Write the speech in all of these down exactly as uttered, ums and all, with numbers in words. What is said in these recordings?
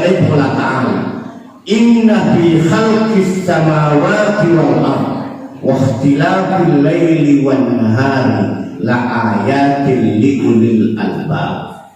Allah Ta'ala, "Inna fi khalqis samawati wal ard wa ikhtilafil laili wan nahari la ayatil li ulil albab,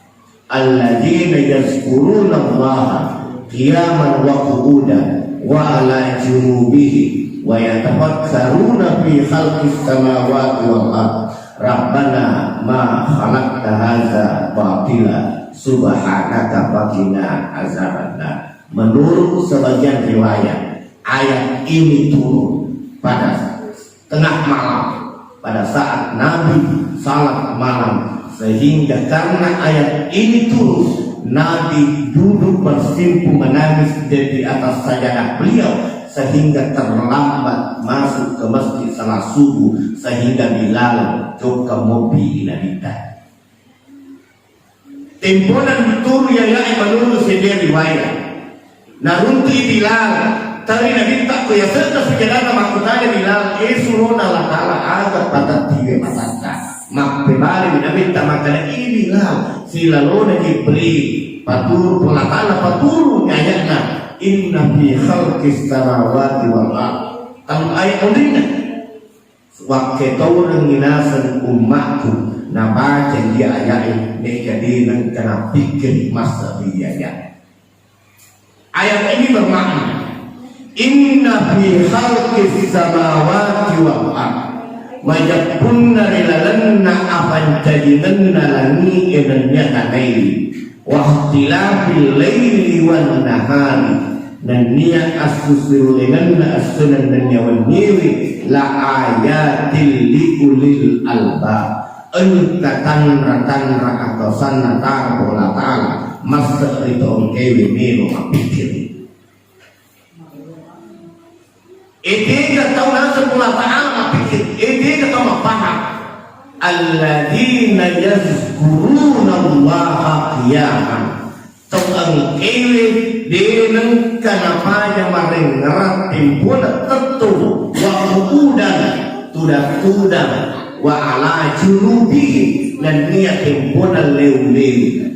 alladzina yazkurunallaha qiyaman wa qu'udan wa ala junubihim wa yatafakkaruna fi khalqis samawati wal ard, Rabbana ma khalaqta hadza batila, subhanaka faqina azabannar." Menurut sebagian riwayat, ayat ini turun pada tengah malam, pada saat Nabi salat malam, sehingga karena ayat ini turun, Nabi duduk bersimpuh menangis di atas sajadah beliau, sehingga terlambat masuk ke masjid salat subuh, sehingga Bilal jokka mopi i Nabitta. Tempona turu yayae menurut sedia riwayat. Naruntu'i Bilal, teri Nabitta ko yase'na sujadana, makkutana Bilal, "E surona Allah Ta'ala, aga patettiwe matatta?" Mappebali Nabitta makkeda, "I Bilal, silalona Jibril, paturu Allah Ta'ala, paturu ayatna, inna fi khalqis samawati wal ard." Tang ayat onrinna. Wakketorengngi naseng ummakku nabaca iya aya'e, mega de nengka napikkiri massa ri iya aya'e. Ayat ini bermakna, "Inna fi khalqis samawati wal ard," majeppunna ri lalenna apancajingenna langi'e nennia tanae, "wa ikhtilafil laili wan nahari," nennia assusurengenna essona nennia wenniewe, "la ayatil li ulil albab," engka tanra-tanra atau sannataro Allah Ta'ala massa ri to engkaewe melo mappikkiri. Etega tau naseng Allah Ta'ala mappikir, etega tau mappahang. Alladzina yazkurunallaha qiyaman. Tau engkaewe de nengka napaja marengngerang tempona tettong, wa qu'udan, tudang-tudang, wa ala junubihim, nennia tempona leu-leu.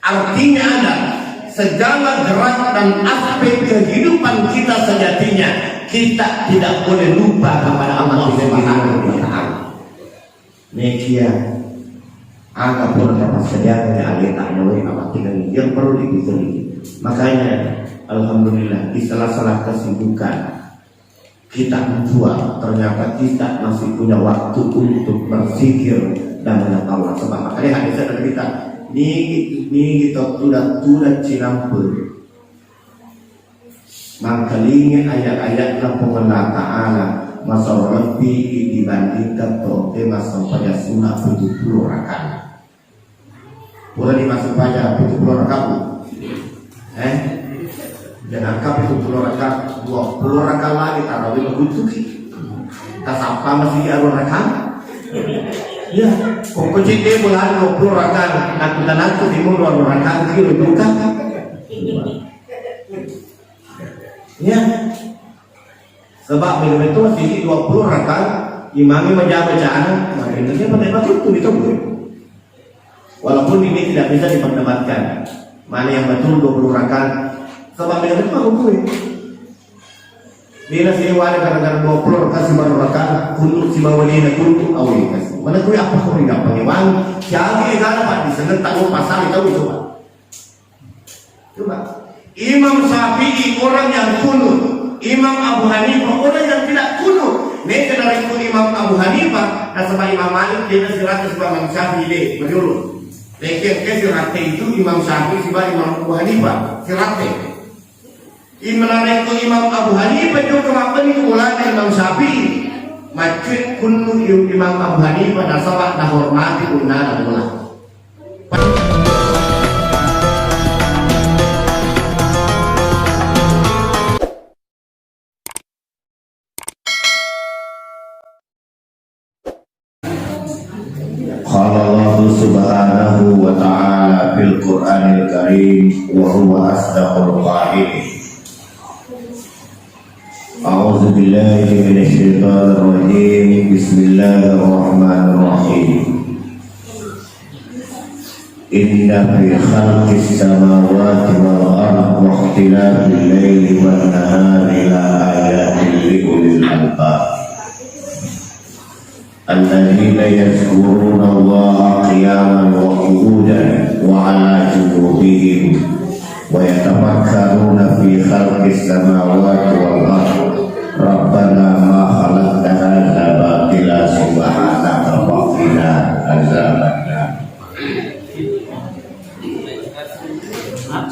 Artinya ada, segala gerak dan aspek kehidupan kita sejatinya, kita tidak boleh lupa kepada Allah Subhanahu wa Ta'ala. Nekia aga pura tapassadiakan aleta nawe amattingan yang perlu dipikirkan. Makanya, alhamdulillah, di sela-sela kesibukan kita menjual, ternyata kita masih punya waktu untuk berzikir dan mengenal Allah. Sebab makanya hadisnya dari kita, nigi, nigi tau tuda-tuda cinampe. Mangkalingi ayat-ayatna Puang Allah Ta'ala, masero lebbi dibandingkan tote massempajang sunat pitu puluh rakaat. Purani massempajang pitu puluh rakaat, Bu? Eh? Jangankan pitu puluh rakaat, dua puluh rakaat lagi tarawih mabuntuki. Tasappa masih dua rakaat. Ya, pokoknya dia bulan dua puluh rakaat, aku tanah tuh timun dua rakaat kilo juga. Ya. Sebab melo metto masigi dua puluh rakaat, imami maja bacana, nah, intinya pada itu itu. Walaupun ini tidak bisa diperdebatkan mana yang betul dua puluh rakaat. Sebab melo metto aku kue. Dina sini wala gara-gara dua puluh rakaat, sibawa rakaat, kunut, sibawa dina kunut, awi kasih. Mana kue apa kau tidak pakai wangi? Siapa yang gara, Pak, di sana tahu pasal itu, coba. Coba. Imam Syafi'i orang yang kunut, Imam Abu Hanifah orang yang tidak kunut. Mega narekko Imam Abu Hanifah, nasaba Imam Malik dia sirata sibawa Imam Syafi'i de, menurut. Mega ke sirata itu Imam Syafi'i sibawa Imam Abu Hanifah, sirata. Imam narekko Imam Abu Hanifah juga mappeni ulana Imam Syafi'i, maccui kunnu Imam Abu Hanifah nasaba nahormati ulana. Qala Allahu subhanahu wa ta'ala fil Qur'anil Karim wa huwa asdaqul qailin. A'udzu billahi minasy syaithanir rajim. Bismillahirrahmanirrahim. Inna fi khalqis samawati اختلاف الليل والنهار لآيات لأولي الألباب. الذين يذكرون الله قياما وقعودا وعلى جنوبهم ويتفكرون في خلق السماوات والأرض ربنا ما خلقت هذا باطلا سبحانك فقنا عذاب النار.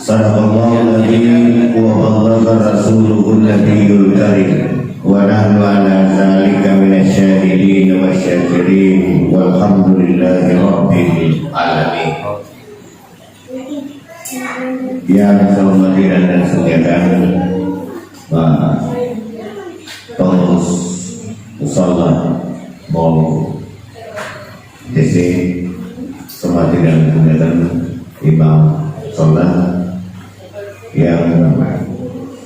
صدق الله العظيم وبلغ رسوله النبي الكريم ونحن على ذلك من الشاهدين والشاكرين والحمد لله رب العالمين. Yang saya hormati dan saya muliakan, Pak Pengurus Musala Mall D C, hormati dan muliakan Imam Musala, yang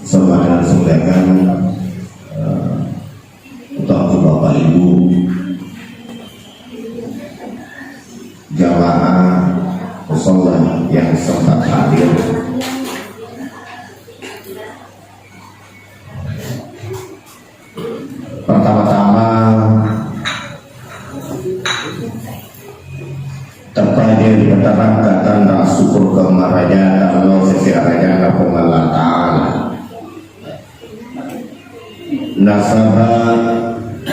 saya hormati dan saya muliakan, eh, untuk Bapak Ibu jamaah musala yang sempat hadir. Pertama-tama, terpajang di petang angkatan rasa syukur ke maraja Allah sisi arajana Puang Allah Ta'ala. Nasaba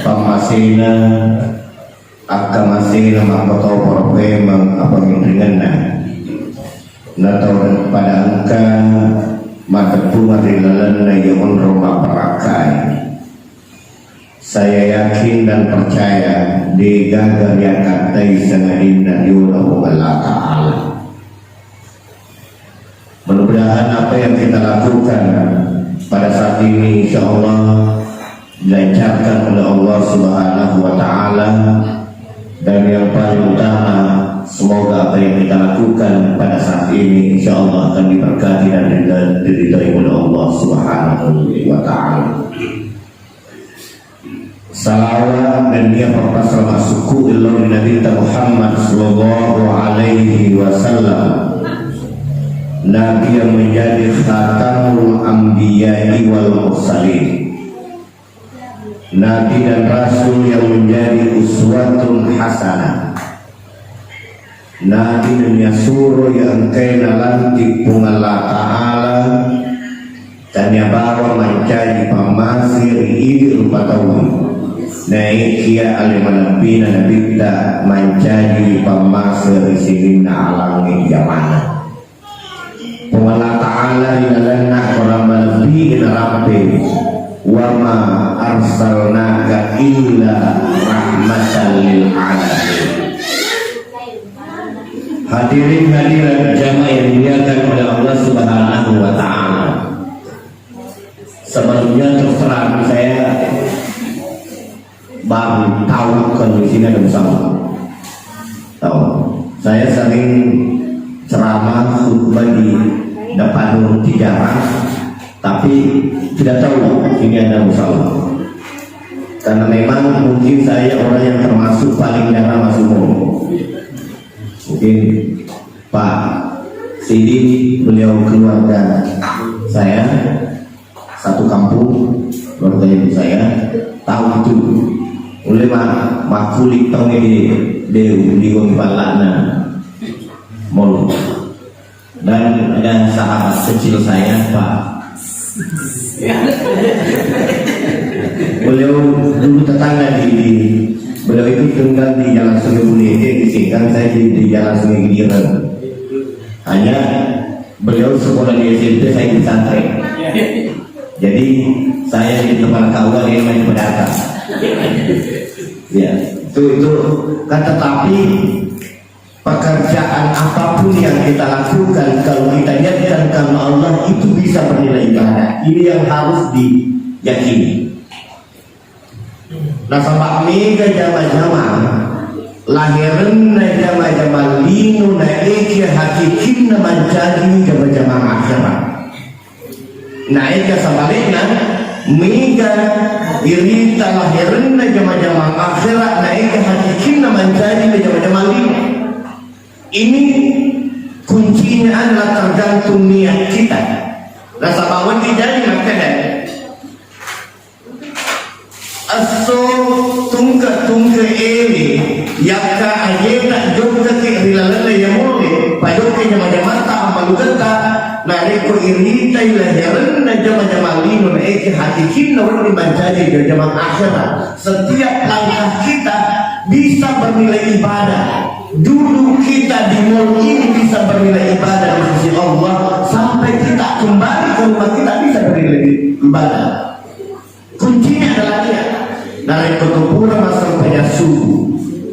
pammasena, akkamasena makkotoparo memeng apanginringenna. Natau pada engka maddeppungeng ri lalenna iya onrong mapparakkae. Saya yakin dan percaya degaga riakkattai sangadinna riolo Puang Allah Ta'ala. Mudah-mudahan apa yang kita lakukan pada saat ini, insya Allah, dilancarkan oleh Allah Subhanahu wa Ta'ala. Dan yang paling utama, semoga apa yang kita lakukan pada saat ini, insya Allah, akan diberkati dan diridhoi oleh Allah Subhanahu wa Ta'ala. Salawat nennia pappasalama sukku lao ri Nabitta Muhammad sallallahu alaihi wasallam, Nabi yang menjadi khatamul anbiya'i wal mursalin, Nabi dan Rasul yang menjadi uswatun hasanah. Nabi nennia suro iya engkae nalantik Puang Allah Ta'ala, tania bawang mancaji pammase ri idi rupa tauwe. Naekia ale malebbina Nabitta mancaji pammase ri sininna alangnge jamana. Puang Allah Ta'ala ri lalenna Korang malebbi narampe, "Wa ma arsalnaka illa rahmatan lil alamin." Hadirin hadirat jamaah yang dimuliakan oleh Allah Subhanahu wa Ta'ala. Sebelumnya terus terang saya baru tahu kalau di sini ada musala. Tahu. Saya sering ceramah khutbah di depan Nur Tijarah, tapi tidak tahu ini ada musala. Karena memang mungkin saya orang yang termasuk paling jarang masuk mall. Mungkin Pak Sidin, beliau keluarga saya, satu kampung, keluarga ibu saya, tahu itu. Ulama makkulik tahu ini, dia, dia, dia, dan ada sahabat kecil saya, Pak. Beliau dulu tetangga di, di beliau itu tinggal di Jalan Sungai Buleke, di Singkang, saya di, di Jalan Sungai Giliran. Hanya beliau sekolah di S M P, saya di pesantren. Jadi saya di tempat kawal, dia main pedata. Ya, itu itu kan, tetapi pekerjaan apapun yang kita lakukan, kalau kita niatkan karena Allah, itu bisa bernilai ibadah. Ini yang harus diyakini. Nasaba mega jama-jama lahirenna jama-jama lino naekia hakikinna mancaji jama-jama akhirat. Naeka sabalikna, mega irita lahirenna jama-jama akhirat, naeka hakikinna mancaji jama-jama lino. Ini kuncinya adalah tergantung niat kita. Nasaba wedding jaji makkeda, esso tungke-tungke ele, yakka ajeta jokkaki ri lalenna iya mulle, pajokkai jama-jamatta ammaluketta, narekko iritai laherenna jama-jama lino, naekke hakikinna wedding mancaji jama-jama akhirat. Setiap langkah kita bisa bernilai ibadah. Duduk kita di mall ini bisa bernilai ibadah di sisi Allah. Sampai kita kembali ke rumah kita bisa bernilai ibadah. Kuncinya adalah niat. Narekko tu pura massempajang subuh,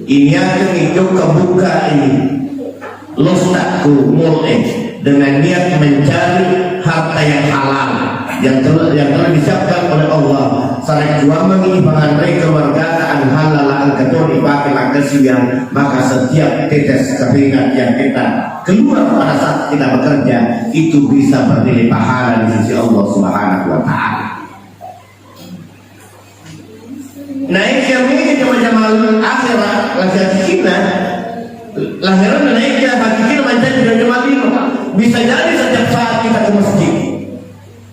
iniakengngi jokka bukkai losta ku mall e dengan niat mencari harta yang halal yang telah, yang telah disiapkan oleh Allah. Sarekkuammengngi ipanganre keluargata, anhallala engka to dipake makkasiwiang, maka setiap tetes keringat yang kita keluar pada saat kita bekerja itu bisa bernilai pahala di sisi Allah Subhanahu wa Ta'ala. Naekiya mega jama-jama akhirat, laki-lakinna, laherenna naekiya hakikinna mancaji jama-jama lino. Bisa jadi setiap saat kita ke masjid.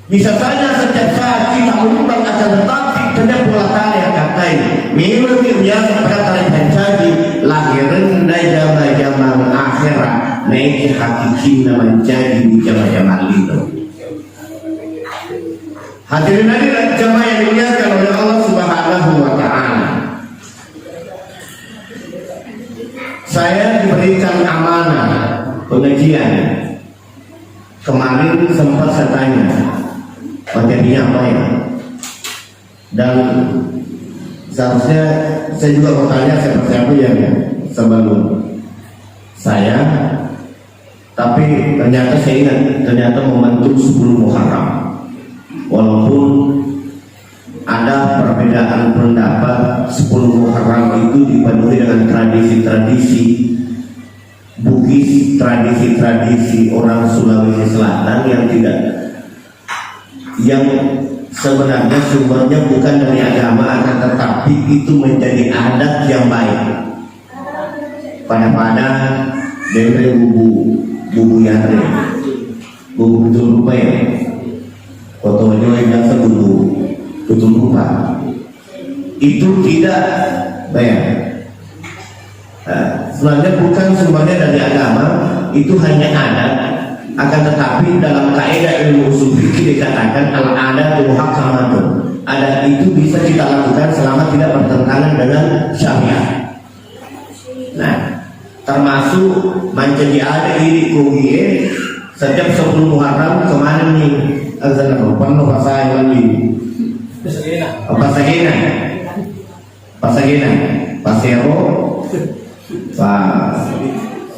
Bisa saja setiap saat kita menyumbang, akan tetapi tennia Puang Allah Ta'ala yang katai. Memang biasa perkara yang mancaji laherenna jama-jama akhirat. Naekiya hakikinna mancaji jama-jama lino. Hadirin hadirat jamaah yang dimuliakan oleh Allah Subhanahu wa Ta'ala. Saya diberikan amanah pengajian. Kemarin sempat saya tanya, materinya apa ya? Dan seharusnya saya juga mau tanya siapa-siapa yang sebelum saya, tapi ternyata saya ingat, ternyata momentum sepuluh Muharram. Walaupun ada perbedaan pendapat, sepuluh Muharram itu dipenuhi dengan tradisi-tradisi Bugis, tradisi-tradisi orang Sulawesi Selatan yang tidak, yang sebenarnya sumbernya bukan dari agama, akan tetapi itu menjadi adat yang baik. Pada-pada denre bubu, bubu yanre, bubu pitung rupa ya. Kotojo yang biasa bubu pitung rupa. Itu tidak, bayang. Nah, sebenarnya bukan sumbernya dari agama, itu hanya adat. Akan tetapi dalam kaidah ilmu usul fikih dikatakan al-adatu muhakkamatun. Adat itu bisa kita lakukan selama tidak bertentangan dengan syariat. Nah, termasuk mancaji ada idi kugie setiap sepuluh Muharram kemana nih? Azan apa? Penuh pasai lagi. Pasagena. Pasagena. Pasagena, Pasero, Pa-,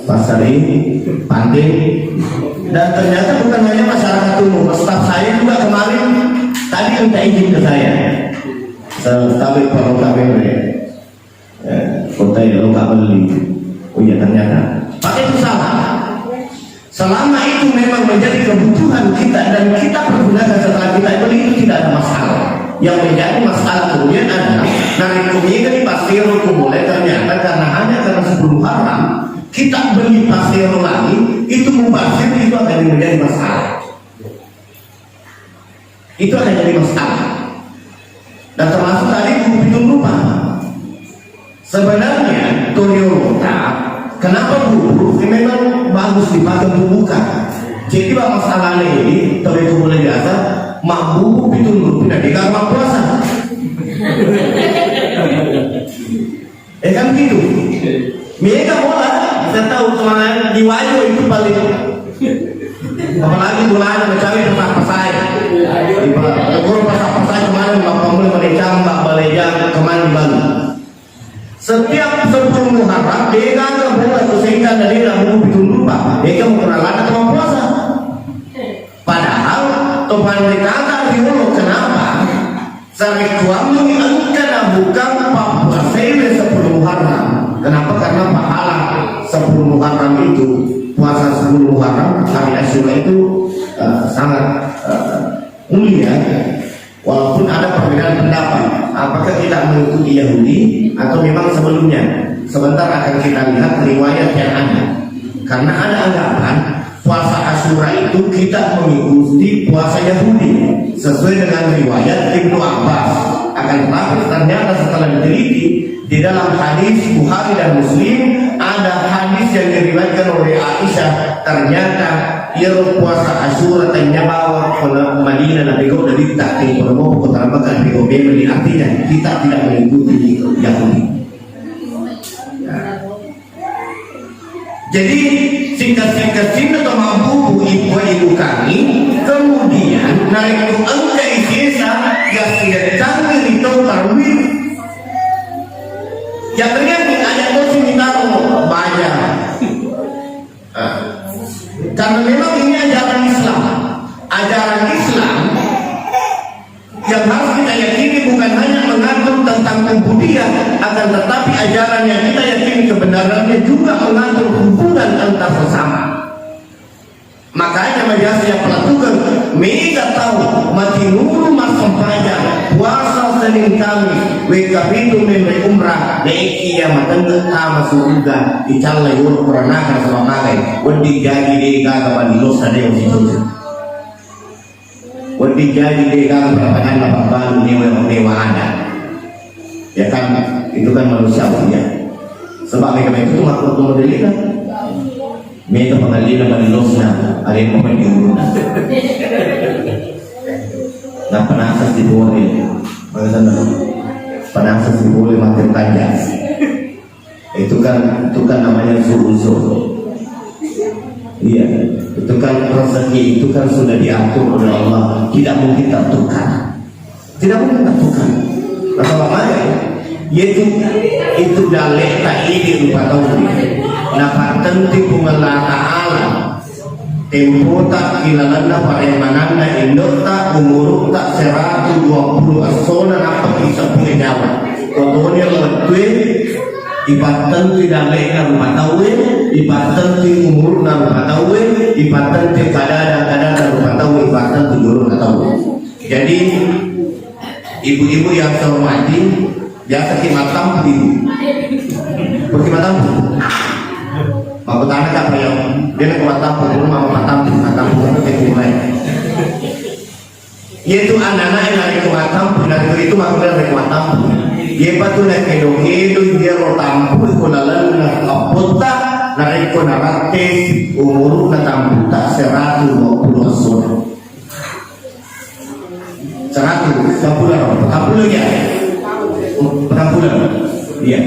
Pasari, Pantai. Dan ternyata bukan hanya masyarakat umum, staf saya juga kemarin tadi minta izin ke saya. Staf Pak Kota Bere. Eh, kota ya, lo nggak beli. Oh iya, ternyata. Pakai itu salah. Selama itu memang menjadi kebutuhan kita dan kita pergunakan setelah kita beli, itu tidak ada masalah. Yang menjadi masalah kemudian adalah, narekko mega di Pasero ku mulai, ternyata karena hanya karena sepuluh Muharram, kita beli Pasero lagi, itu mubazir, itu akan menjadi masalah. Itu akan jadi masalah. Dan termasuk tadi bubu pitung rupa. Sebenarnya, toriolota, kenapa bubu? Ya, memang bagus dipakai untuk buka. Jadi, Pak, masalahnya ini, tori itu mulai biasa, mak bubu pitung rupa, tidak dikasih puasa. Eh, kan gitu. Mega bola, kita tahu kemarin di Wajo itu paling, apalagi bolana macam itu, pasah-pasai. Di Wajo, pasah-pasai kemarin, Bapak Mulai Malecang, Mbak Balejang, kemarin baru. Setiap sepuluh Muharram, dia kan bola tuh sehingga dari Rabu pitung rupa, dia kan mau kenal anak sama puasa. Padahal, to panrikata riolo, kenapa? Sarekkuammengngi engka nabuka pappuasae sepuluh Muharram. Kenapa? Karena pahala sepuluh Muharram itu, puasa sepuluh Muharram, hari Asyura itu, eh, sangat, eh, mulia. Walaupun ada perbedaan pendapat, apakah kita mengikuti Yahudi atau memang sebelumnya? Sebentar akan kita lihat riwayat yang ada. Karena ada anggapan puasa Asyura itu kita mengikuti puasa Yahudi sesuai dengan riwayat Ibnu Abbas. Akan tetapi ternyata setelah diteliti di dalam hadis Bukhari dan Muslim ada hadis yang diriwayatkan oleh Aisyah, ternyata iyaro puasa Asyura tennia bawang ko Madinah napigau dari tak kota Mekah napigau memang, artinya kita tidak mengikuti Yahudi. Nah, jadi, singkat-singkat sini atau mampu ibu-ibu kami, kemudian narekko engka isesa, ya siya canggih itu tarwih. Ya ternyata ada kau sini taruh banyak. Ah. Karena memang ini ajaran Islam. Ajaran Islam yang harus kita yakini bukan hanya mengatur tentang ubudiyah, akan tetapi ajaran yang kita yakini kebenarannya juga mengatur hubungan antar sesama. Makanya majasi yang pelatukan, mega tau matinulu massempajang puasa Senin Kamis, wekka pitu memre umrah, nekia matengge tama suruga, icalla yolo kuranakan sama magai, wedding jaji de gaga balilosa de. Wedding jaji de gaga peratanganna pabbalu newa, newa ada. Ya kan, itu kan manusiawi ya. Sebab mega itu tuh makhluk model itu. Mega pangallina balilosna, ada yang mau diurut. Nah, penasa si boleh. Penasa si boleh makin tajam. Itu kan, itu kan namanya suuzon. Iya, itu kan rezeki itu kan sudah diatur oleh Allah, tidak mungkin tertukar. Tidak mungkin tertukar. Apa makanya? Yaitu itu dalek tak ini rupa tahu. Nah, patentu Puang Allah Ta'ala Tempota ilalenna paremananna indo'ta, umuru'ta seratu dua puluh essona nappa iseppu'e nyawa. Kotoni wettue ipattentui dalle'na rupa tauwe, ipattentui umuru'na rupa tauwe, ipattentui kadada-kadada rupa tauwe, ipattentui jolona tauwe. Jadi, ibu-ibu yang saya hormati, biasa ki mattampu ibu. Pergi mattampu. Makkutana ka apa ya? Dia nak mattampu, dulu mama mattampu, mattampu itu kayak gimana? Yaitu anak-anak yang narekko mattampu, narekko itu makkutana narekko mattampu. Yepa tu nakedo-kedo dia ro tampu ko lalenna appotta, narekko naratte umuruna tamputa seratu dua puluh essona. Seratu, seppulo, seppulo ya? Seppulo. Iya.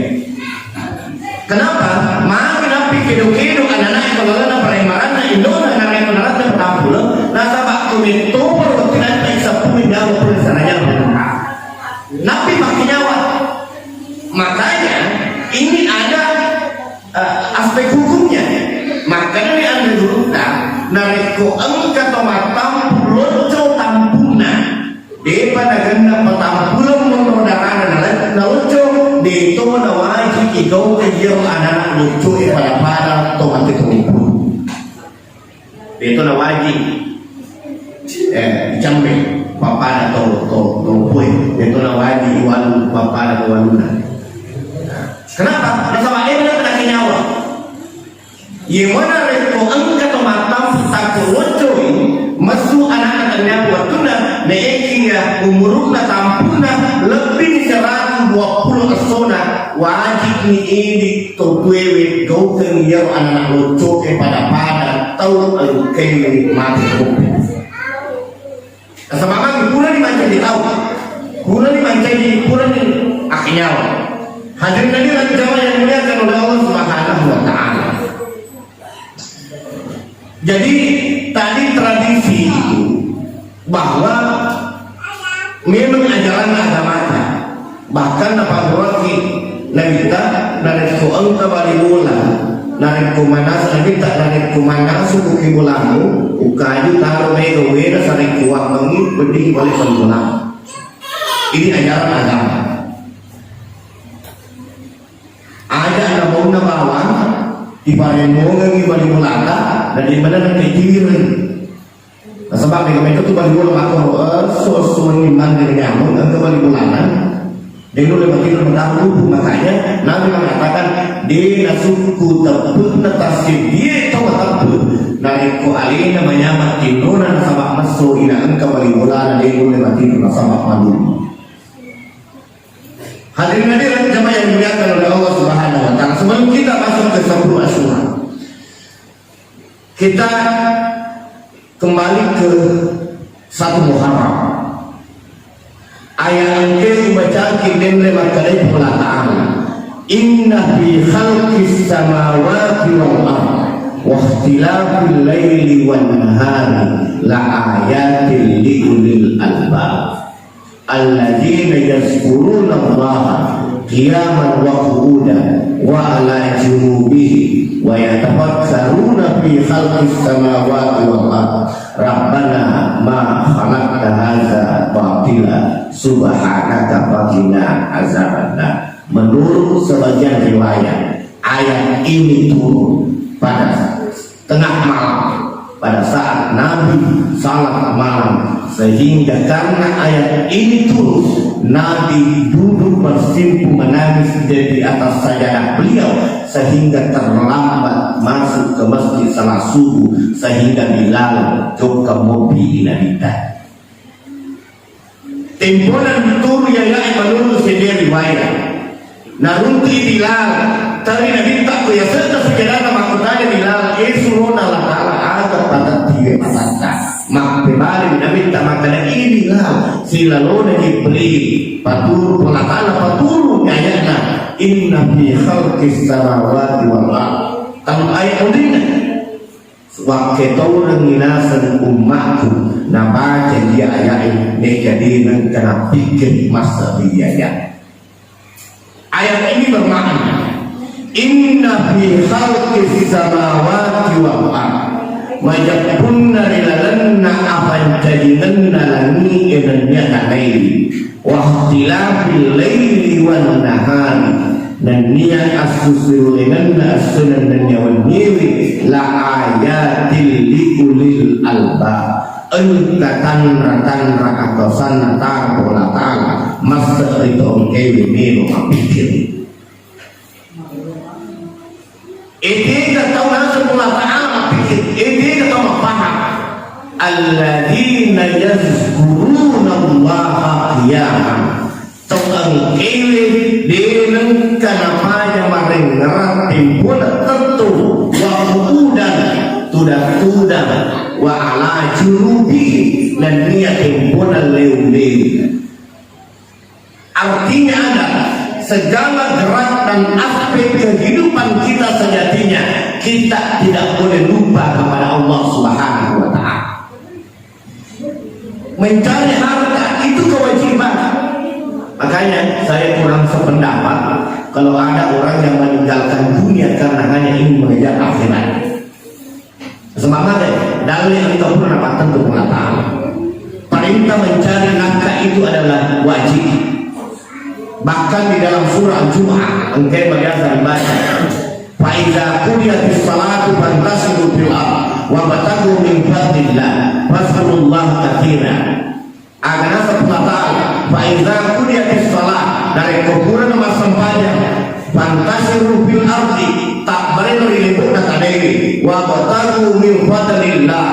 Kenapa? Magi nappi kedo-kedo anak-anak itu lalu na paremananna indona narekko naratte patappulo, nasaba' kumitto perlu tinantai seppulo nyawa pun sananya. Nappi makkinyawa. Makanya ini ada eh, aspek hukumnya. Makanya di anu dulu, nah, narekko engka to mattampu locco tampunna, depa nagenna patampuleng monro darana nala-, nalocco, de to nawajib igaukeng iyaro anak-anak loccoe pada-pada to mate to. Itu na wajib. Eh, icambe pappada to, to, to poe. Itu na wajib iwalu pappada to waluna. Kenapa? Nasaba' de' na kenyawa. Ye mana rekko engka to mattampu takko loccoi, messu anak-anak nyawa wattunna, neekiya umuruna tampunna lebbi seratu dua puluh essona, wajib ni idi to tuewe gaukeng iyaro anak-anak loccoe pada-pada tau engkae mate. Nasaba' magi purani mancaji tau, purani mancaji, purani akkenyawa. Hadirin hadirat jamaah yang dimuliakan oleh Allah Subhanahu wa Ta'ala. Jadi, tadi tradisi itu bahwa memang ajaran agamata, bahkan napagguruaki Nabitta, narekko engka bali bola, narekko manas-, Nabitta, narekko manasu kuki bolamu, ukaju taro mega wena sarekkuammengi, wedding bali bali bola. Ini ajaran agama. Aja' nabaunna bawang, iparennuangengngi bali bolata, na de' maneng naitiwireng. Nasaba' mega meto tu bali bola makkoro, esso-essoanni manre nyameng, engka bali bolana. De' nulle matinro matarrupu, makanya Nabi mengatakan, de' nasukku teppe'na tasseddie tau mateppe', narekko alena manyameng tinnona nasaba' messo ina engka bali bolana, de' nulle matinro nasaba' malu. Hadirin hadirat jamaah yang dimuliakan oleh Allah Subhanahu wa Ta'ala, sebelum kita masuk ke sepuluh Asyura, kita kembali ke satu Muharram. Ayat engke ubacaki denre makkedai Puang Allah Ta'ala, "Inna fi khalqis samawati wal ard wa ikhtilafil laili wan nahari la ayatil li ulil albab." Alladzina yazkurunallaha qiyaman wa qu'udan wa ala junubihim wa yatafakkaruna fi khalqis samawati wal ard. Rabbana ma khalaqta hadza batila subhanaka faqina azabannar. Menurut sebagian riwayat, ayat ini turun pada tengah malam, pada saat Nabi salat malam, sehingga karena ayat ini turun, Nabi duduk bersimpuh menangis di atas sajadah beliau, sehingga terlambat masuk ke masjid salat subuh, sehingga Bilal jokka mobbi Nabi. Tempona turu yayae menurut seddie riwayat. Naruntu'i Bilal, teri Nabitta ko yasenna sujadana, makkutana Bilal, "E surona Allah Ta'ala, aga patettiwe matatta?" Mappebali Nabitta makkeda, "E Bilal, silalona Jibril, paturu Allah Ta'ala, paturu ayatna, inna fi khalqis samawati wal ard." Tang ayat undinna. Wakketaurengngi naseng ummakku nabaca iya aya'e, mega de nengka napikkiri massa ri aya. Ayat ini bermakna, "Inna fi khalqis samawati wal ard," majeppunna ri lalenna apancajingenna langi'e nennia tanae, "Wa ikhtilafil laili wan nahari," nennia assusurulengenna assuneng nennia wenniewe, "La ayatil li ulil albab," engka tanra-tanra atau sanna taro Allah Ta'ala, massa ri to engkaewe melo mappikkiri. Ede ga tau naseng Allah Ta'ala mappikkiri, ede ga tau mappahang. Alladzina yazkurunallaha qiyaman. Tau engkaewe de nengka napaja marengngerang tempona tetto, wa qu'udan, tudang-tudang, wa ala junubihim, nennia tempona leu-leu. Artinya adalah segala gerak dan aspek kehidupan kita sejatinya kita tidak boleh lupa kepada Allah Subhanahu wa Ta'ala. Mencari harta itu kewajiban. Makanya saya kurang sependapat kalau ada orang yang meninggalkan dunia karena hanya ingin mengejar akhirat. Semangat deh, dalil itu pun dapatkan untuk mengatakan perintah mencari nafkah itu adalah wajib. Bahkan di dalam surah Al-Jumu'ah, engkai biasa dibaca, "Fa idza qudiyatis salatu fantashiru fil ard wabtaghu min fadlillah, wazkurullaha katsira." Aga naseng Puang Ta'ala, "Fa idza qudiyatis shalah," narekko purana massempajang, "fantashiru fil ardi," tabbareno ri lebo'na tanaewe, "wabtaghu min fadlillah,"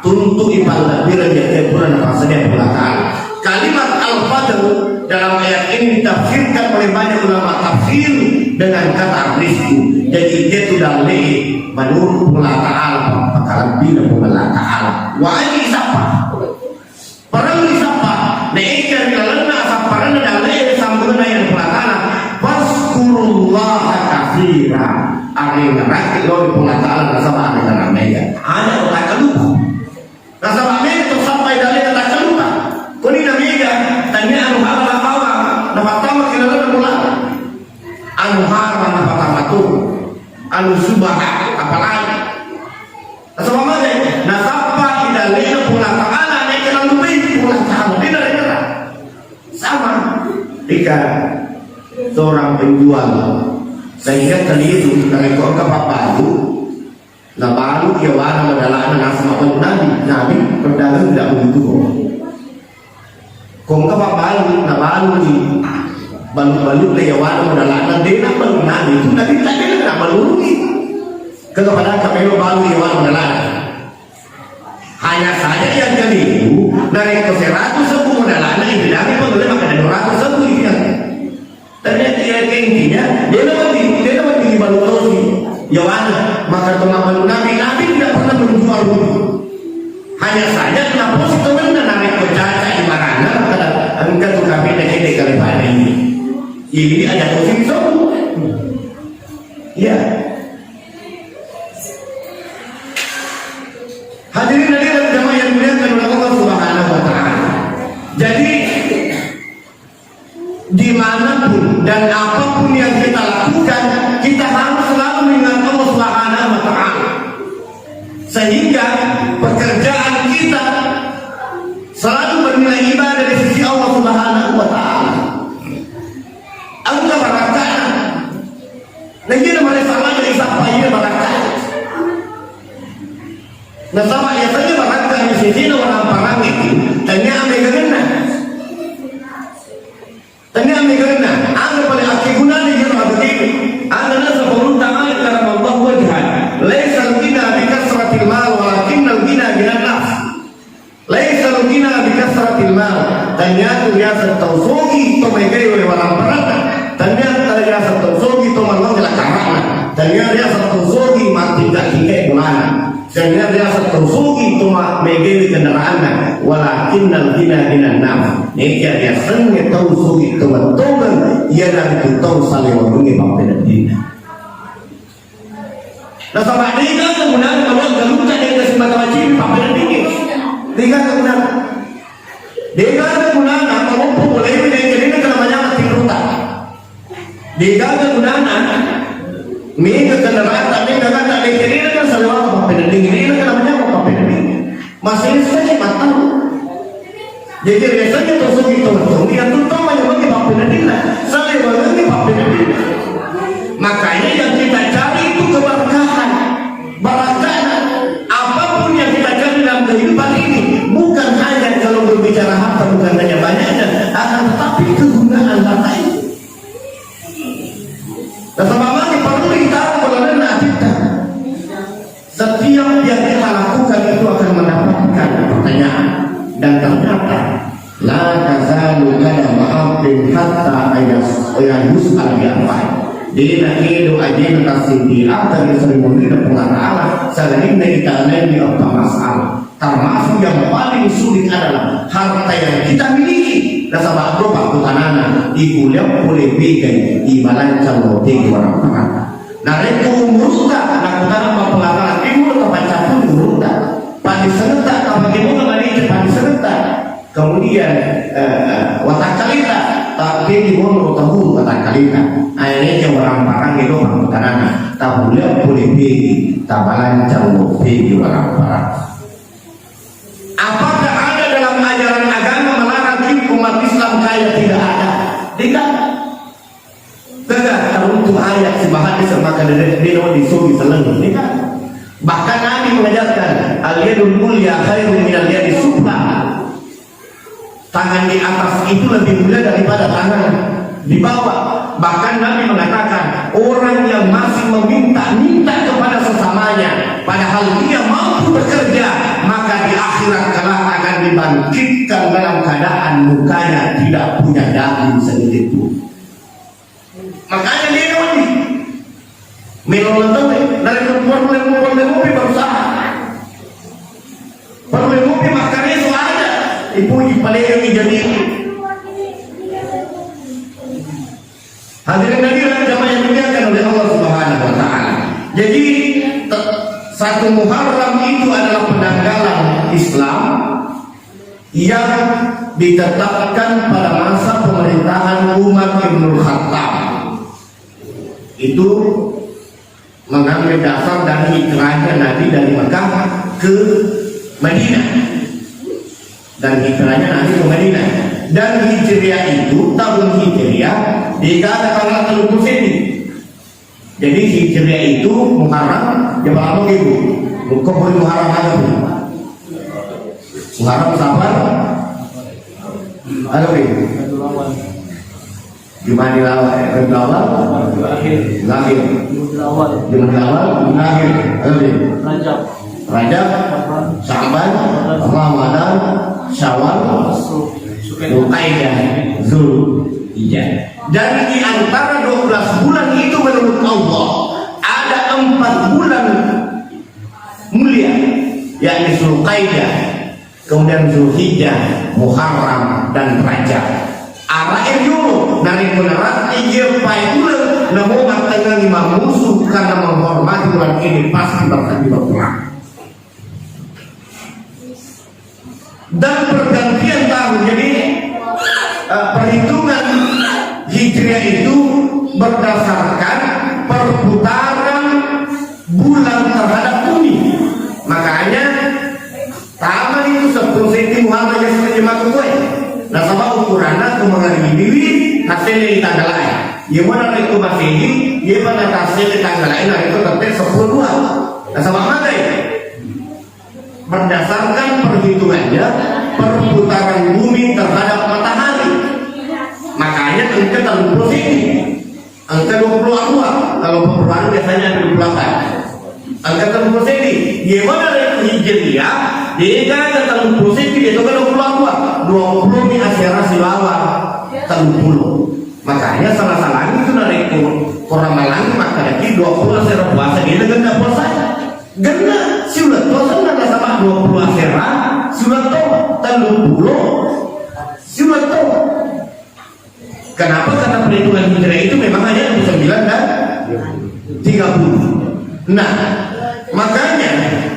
tuntu'i pallebbireng iya purana passadia Puang Ta'ala. Kalimat al-fadl dalam ayat ini ditafsirkan oleh banyak ulama tafsir dengan kata rizki. Jadi, itu dalil menurut Puang Ta'ala, pakalebbina Puang Ta'ala. Wajib sappa. Parellu isappa, naekia ri lalenna sapparenna dalle'e sambungenna iya Puang Ta'ala, "Fazkurullaha katsira." Arengngeraki lao ri Puang Ta'ala nasaba arengngerang maega. Aja' takkalupa. Nasaba maega to sappai dalle'e takkalupa. Koni na maega, tania anu hara napawa, napattama ki lalenna bola. Anu hara napattama tu. Anu subaha apalagi. Nasaba magai, nasappa idallena Puang Ta'ala, naika nallupai Puang Ta'ala, de narengerang. Sama, jika seorang penjual, sehingga tadi itu, narekko engka pabbalu, nabalu yawana madalana nasaba Nabi, Nabi berdagang tidak begitu. Ko engka pabbalu, nabalu ni. Balu-balu le yawana modalana, dena balu nabi itu nabi tak dena nak balui. Kalau pada kamelo balu yawana modalana. Hanya saja yang keliru, narekko seratus ribu modalana, itu dari pengelola maka ada dua ratus ribu itu yang. Ternyata ya, intinya, dena mati, dena mati di balu tosi. Yawana, maka teman balu nabi, nabi tidak pernah menjual rumah. Hanya saja, kenapa sih teman narekko caca ibaratnya, maka engka tu kami dah kene kali pada ini. Ini ada tosi di sana. Ya. Hadirin hadirat jamaah yang dimuliakan oleh Allah Subhanahu wa Ta'ala. Jadi, dimanapun dan apapun yang kita lakukan, kita harus selalu mengingat Allah Subhanahu wa Ta'ala. Sehingga pekerjaan kita selalu bernilai ibadah di sisi Allah Subhanahu wa Ta'ala. Engka barakana. Nah, iya, mana sama dari siapa ini barakana? Nasaba iya saja barakka ri sesena waramparang itu, tania megangenna. Tania megangenna. Aga pale akkegunana iyaro aga tebe. Aga nasaba ulunta male karamallahu wajhan. Laisal ghina bi kasratil mal, walakinnal ghina ghinan nafs. Laisal ghina bi kasratil mal. Tania tu riaseng tau sogi to megai wae waramparang. Tania tu riaseng tau sogi to mallang lakarana. Tania riaseng tau sogi mati kaki ke bulana. Sehingga riaseng tau sogi to ma-, megewi kendaraanna, walakinnal ghina ghinan nafs. Nega riasengnge tau sogi to mattongeng, iyanaritu tau salewangengnge pappeneddinna. Nasaba degaga gunana kalau galutta dega simata wajibi pappeneddingnge. Degaga gunana. Degaga gunana maloppo bolewe dega dena kena manyameng tinrota. Degaga gunana, mega kendaraan, mega kata, dekedena kan salewang pappenedding, dena kan namanya pappenedding. Masih saja matang. Jadi biasanya tuh sugi tuh, yang tuh tau banyak bagi pappenedding lah. Salewang ini pappenedding. Makanya yang kita cari itu keberkahan, barakahnya. Apapun yang kita cari dalam kehidupan ini, bukan hanya kalau berbicara harta, bukan hanya banyaknya, akan tetapi kegunaan harta itu. Nasaba magi parellu itaung pelalenna atitta. Setiap yang kita lakukan itu akan mendapatkan pertanyaan. Dan ternyata, la tazalu qadama abdin hatta ayas-, yus'ala bi arba'in. Dena kedo ajena tassiddi ata ri sarimunrinna Puang Allah Ta'ala, sangadinna itanai eppa masalah. Termasuk yang paling sulit adalah harta yang kita miliki. Nasaba dopa kutanana, ikuliang pole pegai, ibalancang lo tegi waramparata. Narekko umurutta, nakutana mapengataran, timur tapaccapuri umurutta. Padisengetta, tapakimuna maniki padisengetta. Kemudian, eh, eh, watakkalita, tapi di mono tahu watakkalita. Akhirnya waramparang itu kutanana, tabuliang pole pegai, tabalancang lo tegi waramparata. Apakah ada dalam ajaran agama melarang kita umat Islam kaya? Tidak ada. Tidak. Tidak ada untuk ayat sebahas sama kada dino disogi seleng. Tidak. Bahkan Nabi mengajarkan, al-yadul ulya khairun minal yadis sufla. Tangan di atas itu lebih mulia daripada tangan di bawah. Bahkan Nabi mengatakan, orang yang masih meminta-minta kepada sesamanya, padahal dia mampu bekerja, maka di akhirat kelak akan dibangkitkan dalam keadaan mukanya tidak punya daging sedikit pun. Makanya dia ini melo tau, dari perempuan mulai, mulai, mulai berusaha. Perlu mupi makkareso aja, ipuji palengngi jadi. Hadirin hadirat jamaah yang dimuliakan oleh Allah Subhanahu wa Ta'ala. Jadi, te-, satu Muharram itu adalah penanggalan Islam yang ditetapkan pada masa pemerintahan Umar ibnul Khattab. Itu mengambil dasar dari hijrahnya Nabi dari Mekah ke Madinah. Dan hijrahnya Nabi ke Madinah. Dan Hijriah itu, tahun Hijriah, di kata tanggal tellu puluh siji. Jadi Hijriah itu Muharram, ya, berapa, Ibu? Bukan boleh Muharram apa, Bu? Muharram, Safar, apa, Bu? Jumadil awal, eh, Rabiul awal, lahir. Jumadil awal, lahir. Lebih. Rajab. Rajab, Sya'ban, Ramadan, Syawal, Zulkaidah, Zulhijjah. Dan di antara dua belas bulan itu menurut Allah, ada empat bulan mulia, yakni Zulkaidah, kemudian Zulhijjah, Muharram, dan Rajab. Arae riolo, narekko naratti iye pae uleng, namo mattengngangi mammusu karena menghormati bulan ini, pasti bakal dibawa perang. Dan pergantian tahun. Jadi, eh, perhitungan Hijriah itu berdasarkan perputaran bulan terhadap bumi. Makanya, tama itu sepuluh senti muhara ya sudah jemaah gue. Nasaba ukuranna ko mangaribiwi, hasilnya di tanggal lain. Iya mana itu masih, iya mana hasilnya tanggal lain, nah itu tetap sepuluh dua. Nasaba magai. Berdasarkan perhitungannya, perputaran bumi terhadap matahari. Makanya engka tellu puluh senti. Engka dua puluh dua. Kalau Februari biasanya ada dua puluh delapan. Engka tellu puluh senti. Iya mana itu Hijriah, dia kan tellu puluh senti, dia kan dua puluh dua. Dua puluh ni asyara sibawa tellu puluh. Makanya salah-salah itu narekko orang malang maka lagi dua puluh asyara puasa, dia dengan puasa. Genna, siuletto, senna nasaba dua puluh asera, siuletto, telluppulo, siuletto. Kenapa? Karena perhitungan Hijriah itu memang hanya sembilan dan tiga puluh. Nah, makanya